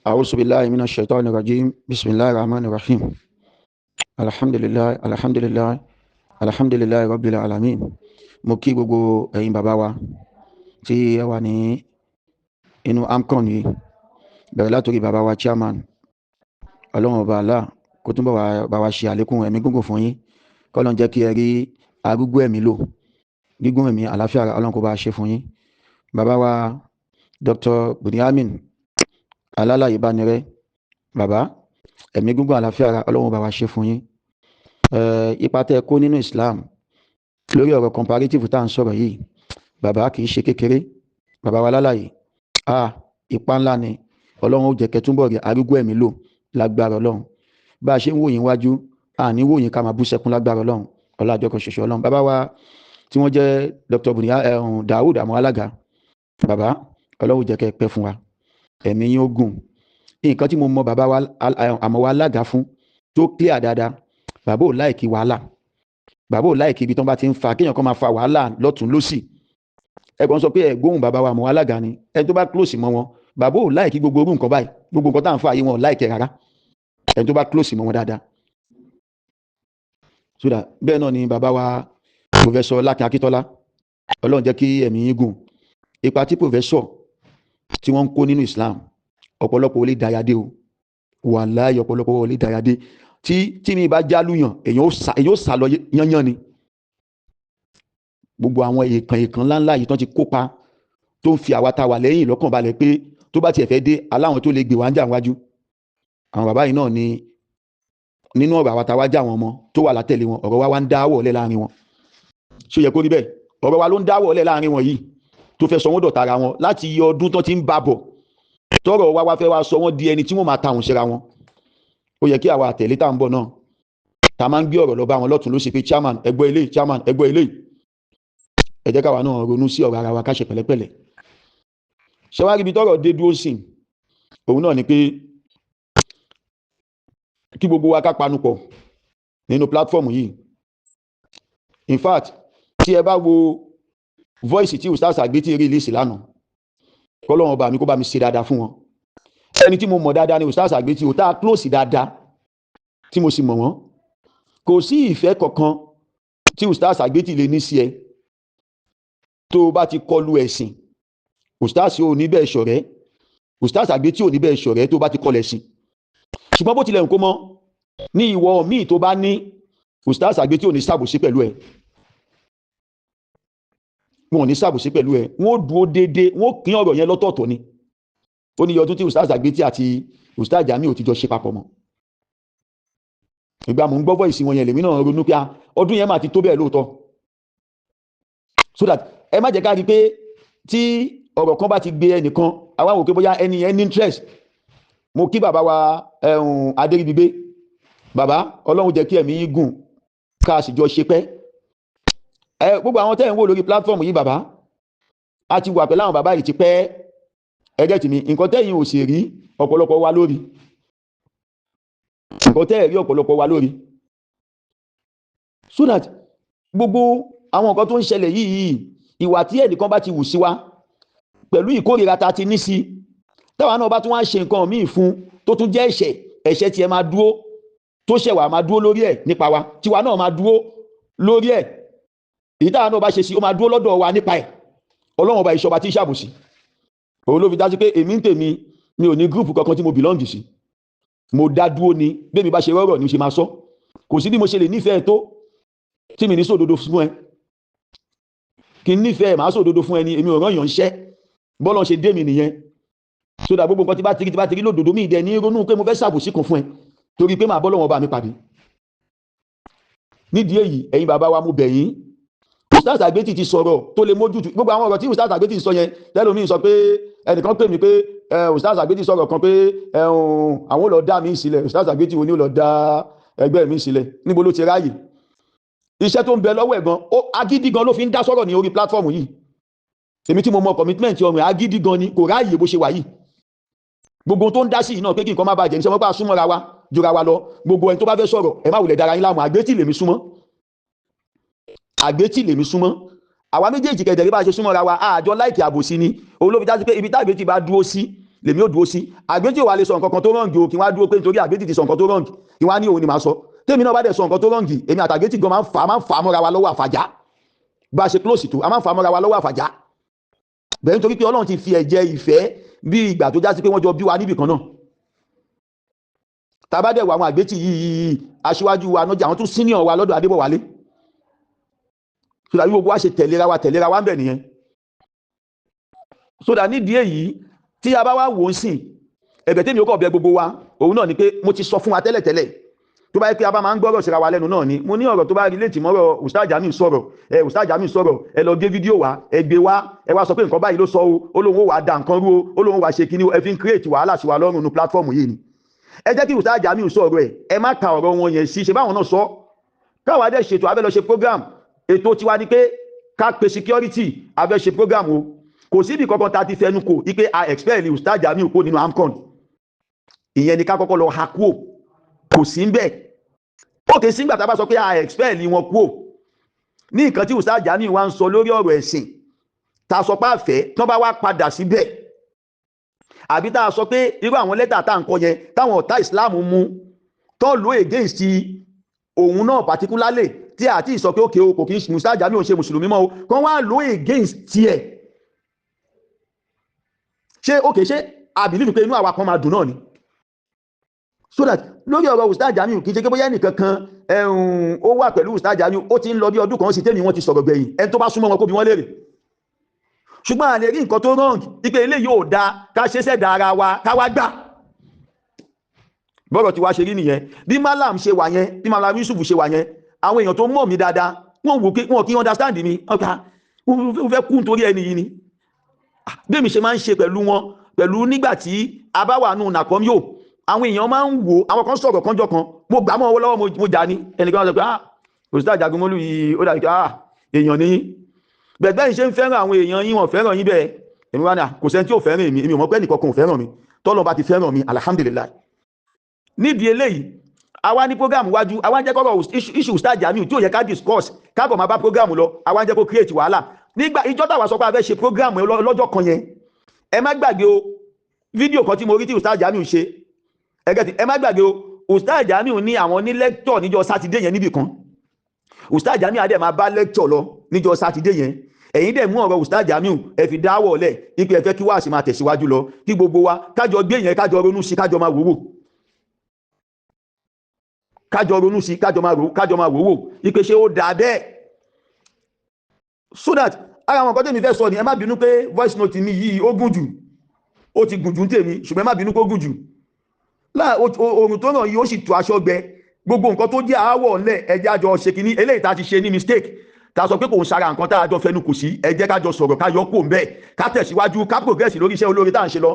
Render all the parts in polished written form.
أعوذ بالله من الشيطان الرجيم. بسم الله الرحمن الرحيم. الحمد لله، الحمد لله، الحمد لله رب العالمين. Mo kí gbogbo ẹ̀yin bàbá wa tí ẹ wà ní inú AMCON yìí, bẹ̀rẹ̀ látòrí bàbá wa chairman. Ọlọ́run Ọba Allah kó túnbọ̀ bá wa ṣe àlékún ẹ̀mí gígùn fún yín, kọ́lọ́n jẹ́ kí ẹ rí arúgbó ẹ̀mí lò, gígùn ẹ̀mí, àlàáfíà, Ọlọ́run kó bá ṣe fún yín. Bàbá wa Dr. Bunyamin Alálàyé Bánirẹ́, bàbá, ẹ̀mí gígùn, àlàáfíà, Ọlọ́run bá wa ṣe fún yín. Ipa tẹ́ ẹ kó nínú Islam lórí ọ̀rọ̀ comparative tá à ń sọ̀rọ̀ yìí, bàbá, kì í ṣe kékeré. Bàbá wa Lálàyé, ah, ipa ńlá ni. Ọlọ́run ó jẹ́ kẹ́ túnbọ̀ rí arúgbó ẹ̀mí lò lágbára Ọlọ́run. Bá a ṣe ń wò yín wájú, àní wò yín ká máa bú sẹ́kún lágbára Ọlọ́run, ọlá àjọkọ̀ ṣoṣo Ọlọ́run. Bàbá wa tí wọ́n jẹ́ Dr. Bunia ẹ̀hún Daoud àmọ́ alága, bàbá, Ọlọ́run jẹ́ kẹ́ pẹ́ fún wa, ẹ̀mí yín ó gùn. Nǹkan tí mo mọ bàbá wa àmọ́ wa alága fún tó clear dáadáa, bàbá ò like wàhálà, bàbá ò like ibi tí wọ́n bá ti ń fa kéèyàn kan máa fa wàhálà lọ́tún lọ́sì. Ẹ̀gbọ́n sọ pé ẹ̀gbóhùn bàbá wa àmọ́ alága ni ẹni tó bá close mọ́ wọn. Bàbá ò like gbogbo orú nǹkan báyìí, gbogbo nǹkan tá à ń fà yìí, wọn ò like rárá, ẹni tó bá close mọ́ wọn dáadáa. So that bẹ́ẹ̀ náà ni bàbá wa Professor Lákin Akíntọ́lá, Ọlọ́run jẹ́ kí ẹ̀mí yín gùn. Ipa tí professor tí wọ́n ń kó nínú Islam, ọ̀pọ̀lọpọ̀ ò lè dáyàdé o. Wàláhì, ọ̀pọ̀lọpọ̀ ò lè dáyàdé. Tí mi bá jálùyàn, èyàn ó sá lọ yányán ni. Gbogbo àwọn èèkàn èèkàn ńláńlá yìí tán ti kópa tó ń fi àwa ta wà lẹ́yìn lọ́kàn balẹ̀ pé tó bá tiẹ̀ fẹ́ dé, aláwọn tó lè gbé wá ń jà wájú. Àwọn bàbá yìí náà ni nínú ọ̀rọ̀ àwa ta wá já àwọn ọmọ tó wà látẹ̀lé wọn, ọ̀rọ̀ wa wá ń dáwọ̀ lẹ̀ láàrin wọn. Ṣé ó yẹ kó rí bẹ́ẹ̀? Ọ̀rọ̀ wa ló ń dáwọ̀ lẹ̀ láàrin wọn yìí tó fẹ́ sọ wọ́n dọ̀tá ara wọn láti iye ọdún tó ti ń bá bọ̀. Tọ́rọ̀ wa wá fẹ́ wá sọ wọ́n di ẹni tí wọ́n máa ta síra wọn. Ó yẹ kí àwa àtẹ̀lé tá à ń bọ̀ náà, tá a máa ń gbé ọ̀rọ̀ lọ bá wọn lọ́tún ló ṣe pé, "Chairman, ẹgbọ́ ilé, chairman, ẹgbọ́ ilé." Ẹ jẹ́ káwa náà ronú sí ọ̀rọ̀ ara wa, ká ṣe pẹ̀lẹ́pẹ̀lẹ́. Ṣé wàá rí ibi tọ́rọ̀ dé dúró sí? Òun náà ni pé kí gbogbo wa ká panupọ̀ nínú platform yìí. In fact, tí ẹ bá wo voice tí Ustaz Agbeti release lánàá, kọ́lọ́wọ́n bá mi kó bá mi ṣe dáadáa fún wọn. Ẹni tí mo mọ̀ dáadáa ni Ustaz Agbeti ò tá a close dáadáa, tí mo sì mọ̀ wọ́n. Kò sí ìfẹ́ kankan tí Ustaz Agbeti lè ní sí ẹ tó o bá ti kọlu ẹ̀sìn. Ustaz ò ní bẹ́ẹ̀ ṣọ̀rẹ́, Ustaz Agbeti ò ní bẹ́ẹ̀ ṣọ̀rẹ́ tó o bá ti kọlu ẹ̀sìn. Ṣùgbọ́n bó tilẹ̀ ń kó mọ́ ní ìwọ míì tó bá ní, Ustaz Agbeti ò ní ṣàbòsí pẹ̀lú ẹ̀, wọn ò ní ṣàbòsí pẹ̀lú ẹ̀. Wọ́n ó dúró déédéé, wọ́n ó kín ọ̀rọ̀ yẹn lọ́tọ̀ọ̀tọ̀ ni. Ó ní ọdún tí Ustaz Agbeti àti Ustaz Jamiu ò ti jọ ṣe papọ̀ mọ́. Ìgbà mò ń gbọ́ voice wọn yẹn, lèmi náà ronú pé ọdún yẹn máa ti tó bẹ́ẹ̀ lóòótọ́. So that ẹ má jẹ́ ká rí i pé tí ọ̀rọ̀ kan bá ti gbé ẹnìkan, àwa wò pé bóyá ẹni yẹn ní interest. Mo kí bàbá wa ẹ̀hún Adéríbigbé. Bàbá, Ọlọ́run jẹ́ kí ẹ̀mí yín gùn, ká sì jọ ṣe pẹ́ ẹ. Gbogbo àwọn tẹ́ ẹ̀ ń wò lórí platform yìí, bàbá, a ti wà pẹ̀lú àwọn bàbá yìí ti pẹ́. Ẹgẹ́ tì mí, nǹkan tẹ́yìn ò sì rí, ọ̀pọ̀lọpọ̀ wa lórí nǹkan tẹ́ ẹ̀ rí, ọ̀pọ̀lọpọ̀ wa lórí. So that gbogbo àwọn nǹkan tó ń ṣẹlẹ̀ yìí, ìwà tí ẹnìkan bá ti wù sí wa pẹ̀lú ìkórìíra ta ti ní sí, táwa náà bá tún wá ṣe nǹkan míì fún tó tún jẹ́ ẹ̀ṣẹ̀, ẹ̀ṣẹ̀ tiẹ̀ máa dúró, tó ṣẹ̀wà máa dúró lórí ẹ̀ nípa wa, tiwa náà máa dúró lórí ẹ̀. Èyí táwa náà bá ṣe sí, ó máa dúró lọ́dọ̀ wa nípa ẹ̀. Ọlọ́run Ọba ìṣọba tí ń ṣàbòsí, òun ló fi dá sí pé èmi ń tèmi, mi ò ní group kankan tí mo belong sí. Mo dá dúró ni. Bẹ́ẹ̀ mi bá ṣe rọ́rọ̀ ni mo ṣe máa sọ. Kò sí bí mo ṣe lè nífẹ̀ẹ́ tó tí mi ní sòdodo fún ẹ. Kí n nífẹ̀ẹ́, màá sòdodo fún ẹni. Èmi ò rán yàn ṣẹ́, bọ́lọ̀ ṣe dé mi nìyẹn. So that gbogbo nǹkan tí bá ti rí lódodo, mi ìdẹ ní ronú pé mo fẹ́ ṣàbòsí kan fún ẹ, torí pé màá bọ́ lọ́wọ́ bá mi pàdé. Nídìí èyí, ẹ̀yin bàbá wa, mo bẹ̀ yín. Ustaz Agbeti ti sọ̀rọ̀ tó lè mójútu gbogbo àwọn ọ̀rọ̀ tí Ustaz Agbeti sọ yẹn. Tẹ́lómi sọ pé ẹnìkan pè mí pé Ustaz Agbeti sọ̀rọ̀ kan pé àwọn ò lọ dá mi sílẹ̀. Ustaz Agbeti wo ni ó lọ dá ẹgbẹ́ mi sílẹ̀? Níbo ló ti ráàyè? Iṣẹ́ tó ń bẹ lọ́wọ́ ẹ̀ gan, ó agídí gan ló fi ń dá sọ̀rọ̀ ní orí platform yìí. Èmi tí mo mọ commitment ọmọ ẹ̀, agídí gan ni, kò ráàyè bó ṣe wà yìí. Gbogbo tó ń dá sí yìí náà pé kí nǹkan má bàjẹ́, níṣẹ́ wọ́n bá súnmọ́ra wa jura wa lọ. Gbogbo ẹni tó bá fẹ́ sọ̀rọ̀, ẹ má wulẹ̀ dára yín láàmú. Àgbétì lèmi súnmọ́, Àgbétì lèmi súnmọ́. Àwa méjèèjì kẹ̀dẹ̀ rí, bá a ṣe súnmọ́ra wa, àjọ like àbòsí ni. Òun ló fi dá sí pé ibi tágbétì bá dúró sí Lèmi ò dúró sí. Àgbéjì ò wá lè sọ nǹkan kan tó wrong o, kí wọ́n á dúró pé nítorí àgbéjì ti sọ nǹkan tó wrong, kí wọ́n á ní òun ni màá sọ. Tèmi náà bá dẹ̀ sọ nǹkan tó wrong, èmi àtàgbéjì gan máa ń fà mọ́ra wa lọ́wọ́ àfàjá. Bá a ṣe close tó, a máa ń fà mọ́ra wa lọ́wọ́ àfàjá bẹ́ẹ̀, nítorí pé Ọlọ́run ti fi ẹ̀jẹ̀ ìfẹ́ bí ìgbà tó já sí pé wọ́n jọ bí wa níbì kan náà. Tá bá dẹ̀ wọ àwọn àgbétì yìí, aṣíwájú wa náà jẹ́ àwọn tó senior wa lọ́dọ̀ Adébọ̀wálé. So that gbogbo wa ṣe tẹ̀léra wa ń bẹ̀ nìyẹn. So that nídìí èyí, tí a bá wá wò ó sìn, ẹ̀bẹ̀ tèmi ó kọ̀ bẹ̀ gbogbo wa, òun náà ni pé mo ti sọ fún wa tẹ́lẹ̀tẹ́lẹ̀, tó bá yẹ pé a bá máa ń gbọ́rọ̀ síra wa lẹ́nu náà ni, mo ní ọ̀rọ̀ tó bá relate mọ́rọ̀ Ustaz Jamiu sọ̀rọ̀, ẹ Ustaz Jamiu sọ̀rọ̀, ẹ lọ gé fídíò wa, ẹ gbé wá, ẹ wá sọ pé nǹkan báyìí ló sọ o, ó lóun ó wàá da nǹkan rú o, ó lóun ó wàá ṣe kíní o, ẹ fi ń create wàhálà sí wa lọ́rùn nu platform yìí ni. Ẹ jẹ́ kí Ustaz Jamiu sọ̀rọ̀ ẹ̀, ẹ má ka ọ̀rọ̀ wọn yẹn sí. Ṣe báwọn náà sọ káwa dẹ̀ ṣètò abẹ́ lọ ṣe program. Ètò tiwa ni pé ká pe security, abẹ́ ṣe program o. Kò síbi kankan tá a ti fẹnu kò ipe a expel Ustaz Jamiu kó nínú AMCON. Ìyẹn ni ká kọ́kọ́ lọ ha kúò, kò sí ń bẹ̀. Ókè sígbà tá a bá sọ pé a expel wọn kúò ní nǹkan tí Ustaz Jamiu wa ń sọ lórí ọ̀rọ̀ ẹ̀sìn, tá a sọ pé àfẹ́ tán bá wá padà síbẹ̀, àbí tá a sọ pé irú àwọn lẹ́tà tá à ń kọ yẹn táwọn ọ̀tá Islam mú tán lò against òun náà particularly, tí a ti sọ pé ókè o, kò kí ń Ustaz Jamiu ò ń ṣe mùsùlùmí mọ́ o, kán wá lò against tiẹ̀, ṣé ókè, ṣé a believe pé inú àwa kan máa dùn náà ni? So that lórí ọ̀rọ̀ Ustaz Jamiu, kì í ṣe pé bóyá ẹnìkan kan ẹ̀hún ó wà pẹ̀lú Ustaz Jamiu. Ó ti ń lọ bí ọdún kan sí tèmi wọ́n ti sọ̀rọ̀ gbẹ̀yìn. Ẹni tó bá súnmọ́ wọn kó bi wọ́n léèrè. Ṣùgbọ́n a lè rí nǹkan tó wrong ipe eléyìí ò dáa, ká ṣe sẹ́dá ara wa, ká wá gbà. Bọ́rọ̀ tí wá ṣe rí nìyẹn. Bí Malam ṣe wà yẹn, bí Malam Yusuf ṣe wà yẹn, àwọn èèyàn tó mọ̀ mí dáadáa, wọ́n wò pé wọn kì í understand mi. Ọ̀gá wọ́n fẹ́ kú nítorí ẹni yìí ni. Bí èmi ṣe máa ń ṣe pẹ̀lú wọn pẹ̀lú nígbà tí a bá wà nù nàkọ́m yóò, àwọn èèyàn máa ń wò. Àwọn kan sọ̀rọ̀ kánjọ́ kan, mo gbà mọ́ ọwọ́ lọ́wọ́, mo jà ní ẹnìkan sọ pé, "Ah, Ustaz Jagunmólú yìí, ó dàbí pé, ah, èèyàn ní bẹ́ẹ̀ bẹ́ẹ̀ ṣe ń fẹ́ràn àwọn èèyàn yín, wọ́n fẹ́ràn yín bẹ́ẹ̀." Èmi wá ní kò sẹ́ni tí ò fẹ́ràn èmi. Èmi ò mọ̀ pé ẹnìkan kan ò fẹ́ràn mi. Tọ́lọ́ bá ti fẹ́ràn mi, alhamdulillah. Nídìí eléyìí, àwa ní program wájú, àwa ń jẹ́ kọ́rọ̀ issue Ustaz Jamiu tí ò yẹ ká discuss, káàbọ̀ máa bá program lọ, àwa ń jẹ́ kó create wàhálà. Nígbà ìjọ táwa sọ pé a fẹ́ ṣe program lọ́jọ́ kan yẹn, ẹ má gbàgbé o, fídíò kan tí mo rí tí Ustaz Jamiu ṣe ẹgẹ́ tí ẹ má gbàgbé o, Ustaz Jamiu ní àwọn ní lecture níjọ́ Sátidé yẹn níbì kan. Ustaz Jamiu adé máa bá lecture lọ níjọ́ Sátidé yẹn. Ẹ̀yin dẹ̀ mú ọ̀rọ̀ Ustaz Jamiu, ẹ fi dáwọ̀ lẹ̀ ipò, ẹ fẹ́ kí wáàsí máa tẹ̀síwájú lọ, kí gbogbo wa kájọ gbé yẹn, kájọ ronú sí, kájọ máa wòwò, kájọ ronú sí, kájọ máa rò, kájọ máa wòwò ipe ṣé ó dà bẹ́ẹ̀. So that ara àwọn nǹkan tèmi fẹ́ sọ ni. Ẹ má bínú pé voice note mi yìí ó gùn jù, ó ti gùn jù ń tèmi, ṣùgbọ́n ẹ má bínú pé ó gùn jù. Oòrùn tó ràn yìí, ó sì tu aṣọ gbẹ. Gbogbo nǹkan tó jẹ́ àáwọ̀ ńlẹ̀, ẹ jẹ́ àjọ ṣe kínní eléyìí tá a ti ṣe ní mistake, tá a sọ pé kò ń sara nǹkan tá a jọ fẹnu kò sí. Ẹ jẹ́ ká jọ sọ̀rọ̀, ká yọ kó ń bẹ́ẹ̀, ká tẹ̀síwájú, ká progress lórí iṣẹ́ olóore tá à ń ṣe lọ.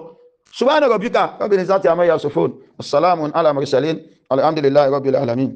Subhana rabbika rabbil izzati amma yasifun, assalamu ala mursalin, alhamdulillahi rabbil alamin.